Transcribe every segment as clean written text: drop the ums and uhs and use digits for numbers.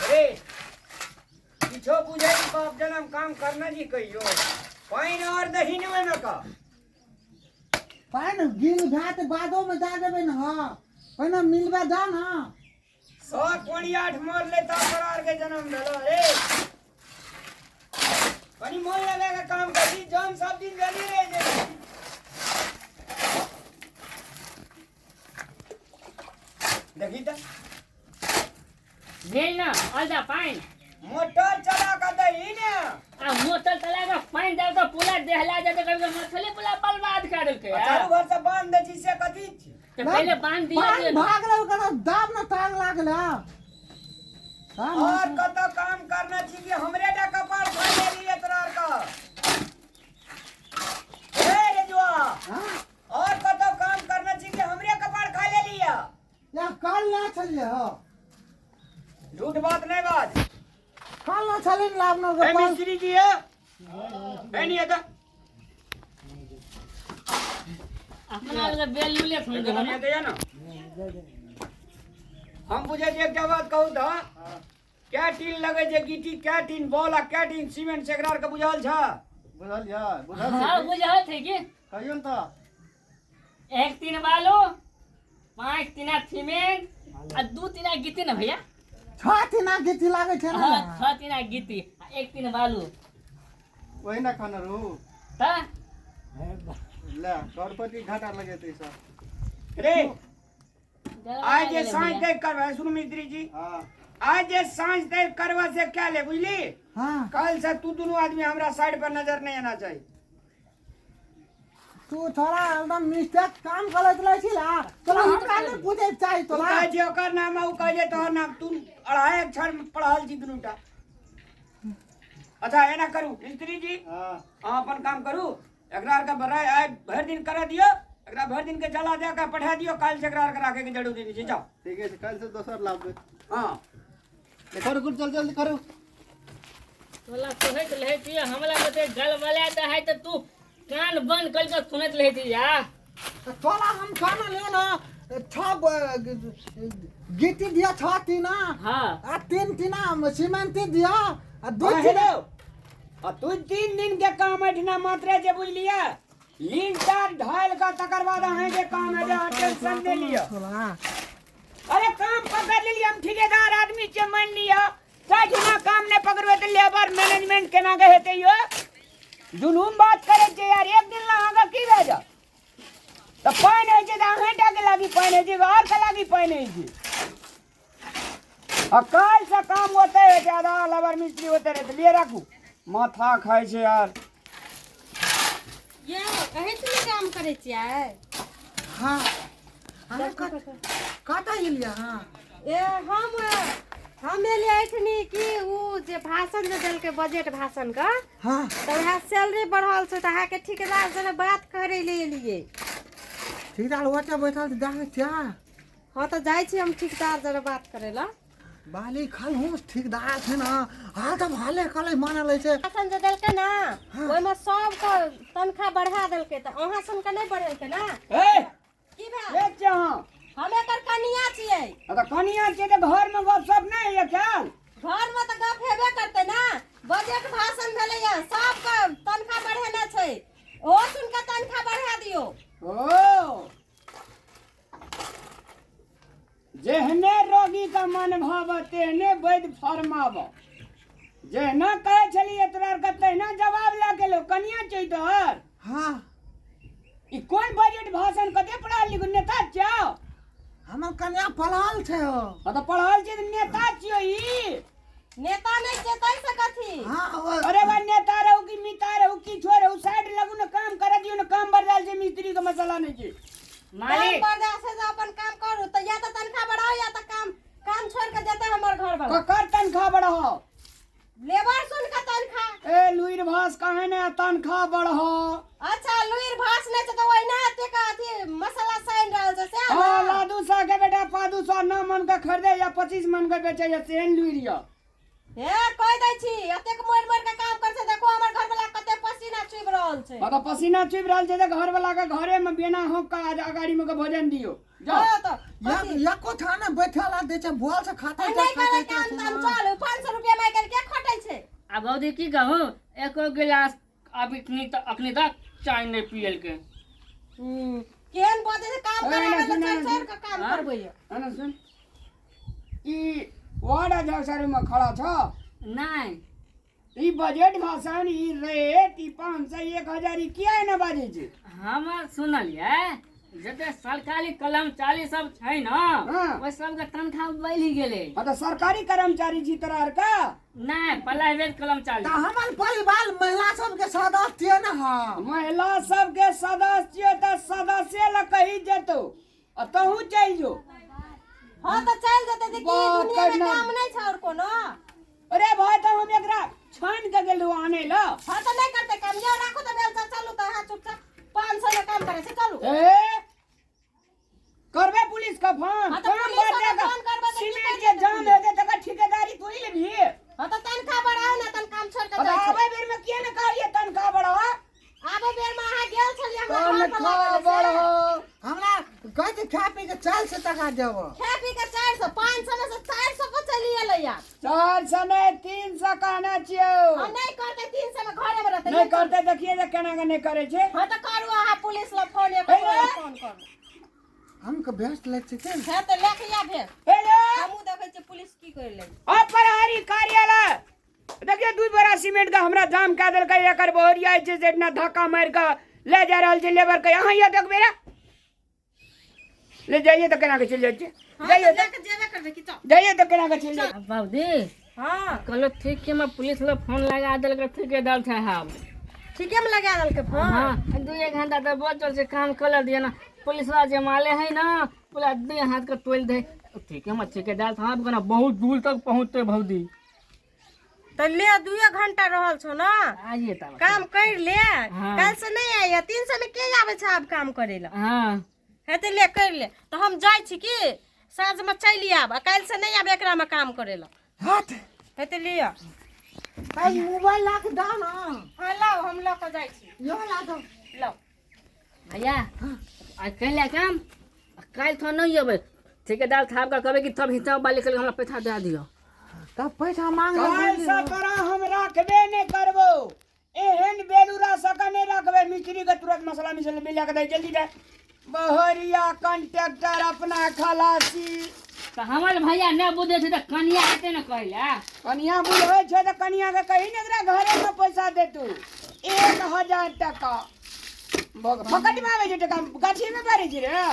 अरे किछो बुझै छी बाप जनम काम करना जी कहियो पानि और दही ने ओहिमे का पानि गिल भए तऽ बादोमे दए देबै ने हँ पहिने मिलबै दए ने। 7 पौड़ी 8 मरले तब तोरा आर के जन्म भेलो। रे कनी मोन लगा के काम करी, जन सब दिन जली रहे जे। देखी त। भेल ना अलदा पानि। मोटर चला के दही ने। आ मोटर चला के पानि देब तऽ पूरा देहला जेतै, कभी कभी मछली पूरा बर्बाद कऽ देलकै। आ चारू घर से बांध दै छी से कथी छी? तऽ पहिले बांध दिअ। पानि दिअ ने। भाग गेलै, ओकरा दाब ने ताग लागल है। और कतौ काम करना छी कि हमरे टा कपार खा लेली तोरा आर का? ए रेजुआ। हाँ। और कतौ काम करना छी कि हमरे कपार खा लेली? या काल ना छलियै हो। झूठ बात नहीं बाज। काल ना छलियै लाभ न। ए मिस्त्री जी है ए नहीं आता। अपना लगे बेल लूले सुन देबो ना। ना हम पूछे छी, एकटा बात कहू तऽ कै टीन लगे छै गिट्टी, कै टीन बॉल आ कै टीन सीमेंट से एकरा आरके बुझल छ? बुझल यऽ, बुझल। हाँ, बुझल छै कि। कहियौ ने तऽ। 1 टीन बालू, 5 टीना सीमेंट आ 2 टीना गिट्टी ने भैया। 6 टीना गिट्टी लागै छै ने। हाँ, 6 टीना गिट्टी आ 1 टीन बालू। ओहि ना कहने रहू। तऽ ले करोड़पति घाटा लगेतै सब। रे आइ जे साँझ तक करबै, सुन मिस्त्री जी। हाँ। आइ जे साँझ तक करबा से क्या ले बुझली। हाँ। कल से तू दुनू आदमी हमरा साइड पर नजर नहीं आना चाहिए। तू थोड़ा एकदम मिस्टेक काम करैत रहै छी ला, तोरा हमरा नहि बुझैके चाही। तू तोरा कहै छी ओकर नाम आ ओ कहै छै तोहर नाम, तू अढ़ाई अक्षर में पढ़ल छी दुनू टा। अच्छा, एना करू मिस्त्री जी। हाँ। अहाँ अपन काम करू, एकरा आरके बड़ा आइ भरि दिन करा दियौ, एकरा भरि दिन के जला दे के पठा दियौ। काल्हि से एकरा आरके राखे के जरूरी नहीं छै, जाओ। ठीके छै, काल्हि से दोसर लाबबै। हाँ। ले करू करू, चल जल्दी करू। तोला कहैत रहै छी, हमरा बते गलबला दे है तऽ तू कान बंद कर के सुनैत रहै छी या। तऽ तोरा हम खाना ले ना छह गिट्टी दिया 6 टीना। हाँ। आ 3 टीना सीमेंट दिया आ 2 हाँ, टीना। हेलो, आ तू 3 दिन के काम एठना मात्र जे बुझलियै, लिंटर ढाल का तकर बाद अहाँ के काम है, अहाँ टेंशन नहीं लिअ। तोरा अरे काम पकड़ लेलियै, हम ठेकेदार आदमी छियै, मान लिअ 60 दिना काम नहि पकड़बै तऽ लेबर मैनेजमेंट केना के हेतै यौ? जुलूम बात करै छियै यार, एक दिन ला अहाँके की भए जायत? तऽ पानि होइ छै तऽ अहें टा के लागी पानि होइ छै, आओर के लागी पानि होइ छै? आ काल्हि से काम ओतै होइ छै, आधा लेबर मिस्त्री ओतै रहै, लिए राखू, माथा खाइ छै यार। ये अहीं से काम करै छियै? हाँ, अहाँ कतऽ एलियै अहाँ? ए हम एलियै एखनी कि उ जे भाषण जे देलकै बजट भाषण का। हाँ। तऽ वएह सैलरी बढ़ल छै तऽ अहाँके ठेकेदार से बात करै लए एलियै। ठेकेदार ओतऽ बैठल छै, देखै छियै। हाँ, तऽ जाइ छी हम ठेकेदार जरे बात करै लए। बाली खलहूस ठेकेदार छै ने, हाल तऽ भाले कलै मानल छै। भाषण जे देलकै ने, ओहिमे सबके तनख्वाह बढ़ा देलकै, तऽ अहाँ सनके नहि बढ़ेलकै ने? ए। की भेल? के छियै अहाँ? हम एकर कनिया छियै। आ तऽ कनिया छियै तऽ घरमे गपशप नहि होइए ख्याल? घरमे तऽ गप हेबे करतै ने। बजट भाषण भेलैया, सबके तनख्वाह बढ़ेना छै, ओ सुन के तनख्वाह बढ़ा दियौ। ओ जेहने रोगी का मन भाव तेहने वैद्य फरमाव। जेहना कहै छलियै तोरा आरके तहिना जवाब लए गेलो। कनिया छै तोहर? हाँ। ई कोन बजट भाषण? कते पढ़ल लिखल नेता छियौ? हमर कन्या पढ़ल छै हो। हाँ तऽ पढ़ल छै तऽ नेता छियौ ई? नेता नहि छै ताहि से कथी? हाँ। अरे भाई, नेता रहू कि मिता रहू कि छोड़ रहू, साइड लगू ने, काम करे दियौ ने। काम बढ़ रहल छै, मिस्त्री के मसाला नहीं छै। मालिक। काम बढ़ जाइ छै तऽ अपन काम करू तऽ या तऽ तनख्वाह बढ़ाओ या तऽ काम काम छोड़ के जेतै हमर घर वाला। ककर तनख्वाह बढ़ाओ? लेबर सुन के तनख्वाह। ए लुइर भास कहे ने तनख्वाह बढ़ाओ। अच्छा, लुइर भास नहि छै तऽ ओहिना एतेक अथी मसाला सानि रहल छै सएह हाँ। ने? लादू सा के बेटा पादू सा 9 मन के खरीदे या 25 मन के बेचे या सेहन लुइर या। हे, कहि दै छी, एतेक मोड़ि मोड़ि के काम करै छै, देखो हमर घर वाला कते पसीना चुबि रहल छै। हाँ तऽ पसीना चुबि रहल छै तऽ घर वाला के घरे में बिना होक के आज अगाड़ी में के भोजन दियो, जाओ। हाँ तऽ या कथी? एको थाना बैठल आ दै छै, बोल से खाते आ नहि खाते करै काम ताम, चल उपाय। आ भौजी की कहू एको गिलास अभी तक अखनी तक चाय नहीं पियल के। केहन बजे से काम ए, कराबै सुन, लए सुन, चढ़ चढ़ के काम हाँ? करबैया। अने सुन, ई वार्ड अध्यक्ष में खड़ा छ? नहीं। ई बजट भाषण, ई रेट, ई 500 1000, ई किया ने बाजै छै? हम सुनलियै जते सरकारी कर्मचारी सब छै ने, हाँ। ओहि सबके तनख्वाह बढ़ि गेलै। हाँ तऽ सरकारी कर्मचारी छी तोरा आर का? नहीं, प्राइवेट कर्मचारी। तऽ हमर परिवार महिला सबके सदस्य छियै ने हम। महिला सबके सदस्य छियै तऽ सदस्य लए कही जेतौ आ तहूँ चलि जो। हाँ तऽ चलि जेतै तऽ की बात दुनिया मे करना। काम नहि छै और कोनो? अरे भाई, तऽ हम एकरा छानि के गेलहुँ आनै लए। हाँ तऽ नहि करतै काम। यौ राखू तऽ बेलचा, चलू तऽ अहाँ चुपचाप 500 मे काम करै छै, चलू। ए, करबे पुलिस के फोन? हाँ तऽ काम पुलिस कर के देगा। फोन करबै तऽ की सीमेंट करियै के तऽ जाम पुलिस? हेतै तकर ठेकेदारी तू ही लेबही। हाँ तऽ तनख्वाह बढ़ाउ ने, तन काम छोड़ि के अरे जाइ छै। आबै बेर में किया ने कहलियै तनख्वाह बढ़ाओ? आबै बेर मे अहाँ गेल छलियै हमरा घर पर तनख्वाह लागल से। बढ़ाओ। हमरा कहै छै खा पी के 400 टका देब। खा पी के 400, 500 मे से 400 पर चलि एलै आब। 400 नहि, 300 कहने छियौ। हाँ नहि करतै, 300 मे घरे मे रहतै। नहि करतै, देखिए जे केना के नहि करै छै। हाँ तऽ करू अहाँ पुलिस लग फोन, एक हे रे। फोन करू। हमके भेज लै छै के? हे तऽ लए के आ भेज। हेलो। हमहूँ देखै छियै पुलिस की करि लै। प्रहरी कार्यालय, देखिए 2 बोरा सीमेंट के हमरा जाम कए देलकै। एकर बहुरिया जे छै से इतना धक्का मारि कऽ ले जा रहल छै लेबर के। अहाँ यहाँ देखबै रे, ले जाइए तऽ केना के चलि जाइ छै। हाँ जाइए तऽ तऽ लए के जेबे करबै की, चल। जाइए तऽ केना के चलि जाइ। बाबूजी। हाँ। कहलो ठीक के मैं पुलिस लोग फोन लगा देलकै ठेकेदार साहब। ठीके में लगा देलकै फोन। हाँ, 2 घंटा तो बहुत चल से काम कर दिया ना, पुलिस वाला जे माले है ना पूरा दे हाथ के तोल दे। ठीक है, मैं ठेकेदार साहब के ना बहुत दूर तक पहुंचते भौजी। तऽ ले 2 घंटा रहल छौ ना। आइए तब काम कर ले। हाँ। काल्हि से नहीं आइए। 300 में के आबै छै आब काम करे ला? हाँ। हेतै, ले कर ले, तऽ हम जाइ छी की साँझ में चलि आब आ काल्हि से नहीं आब एकरा में काम करे ला। हट। हेतै, लिअ। भाई, मोबाइल ला के दो ना। हाँ लाउ, हम लऽ कऽ जाइ छी। यो ला दो। लाउ। भैया, आज कैले काम, काल्हि तो नहीं अबै ठेकेदार साहब का कहबै कि तब हिसाब वाले के हमरा पैसा दे दियो। तब पैसा मांग ले। काल्हि से तोरा हम राखबे नहि करबो, एहन बेलूरा सका नहि राखबे। मिस्त्री के तुरंत मसाला मिसल मिला के दे, जल्दी दे। बहरिया कंट्रैक्टर अपना खलासी। तऽ हमर भैया नहि बुझै छै तऽ कनिया हेतै ने कहै लए। कनिया बुझै छै तऽ कनिया के कही ने एकरा घरे में पैसा दे तू। 1000 टका फकट में आबै छै? टका गाछी में बारै छै रे?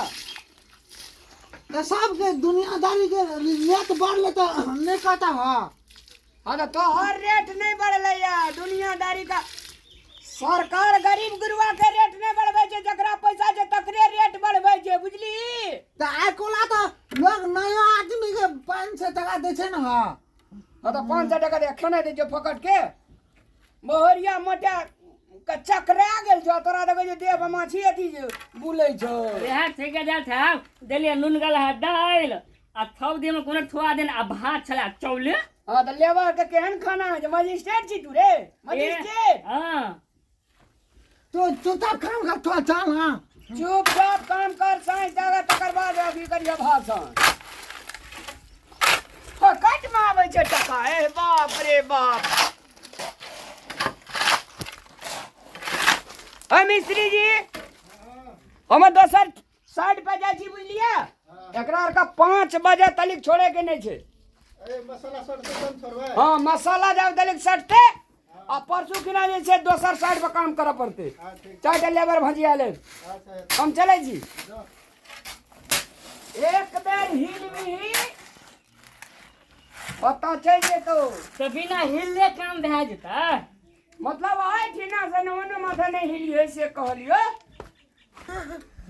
तऽ सबके दुनियादारी के रेट बढ़ले तऽ नहि कहता। हाँ। हाँ तऽ तोहर रेट नहीं बढ़लै या दुनियादारी का। सरकार गरीब गुरुआ के रेट नहीं बढ़बै छै, जकरा पैसा छै तकरे रेट बढ़बै छै, बुझली? तऽ आइ कोला तऽ लोग नया आदमी के 500 टका दै छै ने। हाँ। हाँ तऽ 500 टका दे, खाना दै छै फकट के। मोहरिया मोटा के चकरा गेल छौ तोरा, देखै छै देह पर माछी अथी जे बुलै छौ। इएह ठेकेदार साहब देलियै नून गलहा दालि आ थौ दिन कोनो थुआ दिन आ भात छला चौले। हाँ तऽ लेबर के केहन खाना होइ छै? मजिस्ट्रेट छी तू रे, मजिस्ट्रेट? हाँ। तो चुपचाप काम कर तो चल। हाँ। चुपचाप काम कर, साँझ दागा तकर बाद अथी करिह भाषण। फकट में आबै छै टका, ए बाप रे बाप। अ मिस्त्री जी, हम दोसर साइड पे जाइ छी, बुझलियै? एकरा आरके 5 बजे तलिक छोड़े के नहि छै। अरे मसाला सट से कम छोड़बै। हाँ, मसाला जाब तलिक सटते आ परसू खिना जे छै दोसर साइड पर काम करऽ पड़तै। हाँ ठीक। 4टा लेबर भजिया लेब। अच्छा। हम चलै छी। जाओ। एक बेर हिलबिही, पता चलि जेतौ। तऽ बिना हिले काम भए जेतै? मतलब आइ ठिना से ओनो माथा नहि हिलियै से कहलियो।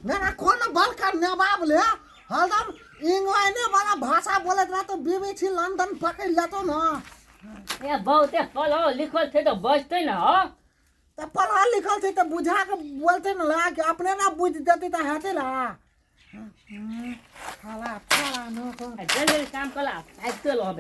ना कोनो बड़का नवाब ले हरदम इंग्लैंडे वाला भाषा बोलैत रहतो, बीबीसी लंदन पकड़ लेतो ना। ए बहुते पढ़ल लिखल छै तऽ बजतै ने हो। तऽ पढ़ल लिखल छै तऽ बुझा के बोलते ने ला कि अपने ना बुझ देते तऽ हेतै ला साला फलाना। जल्दी जल्दी काम कला आबिते रहबै।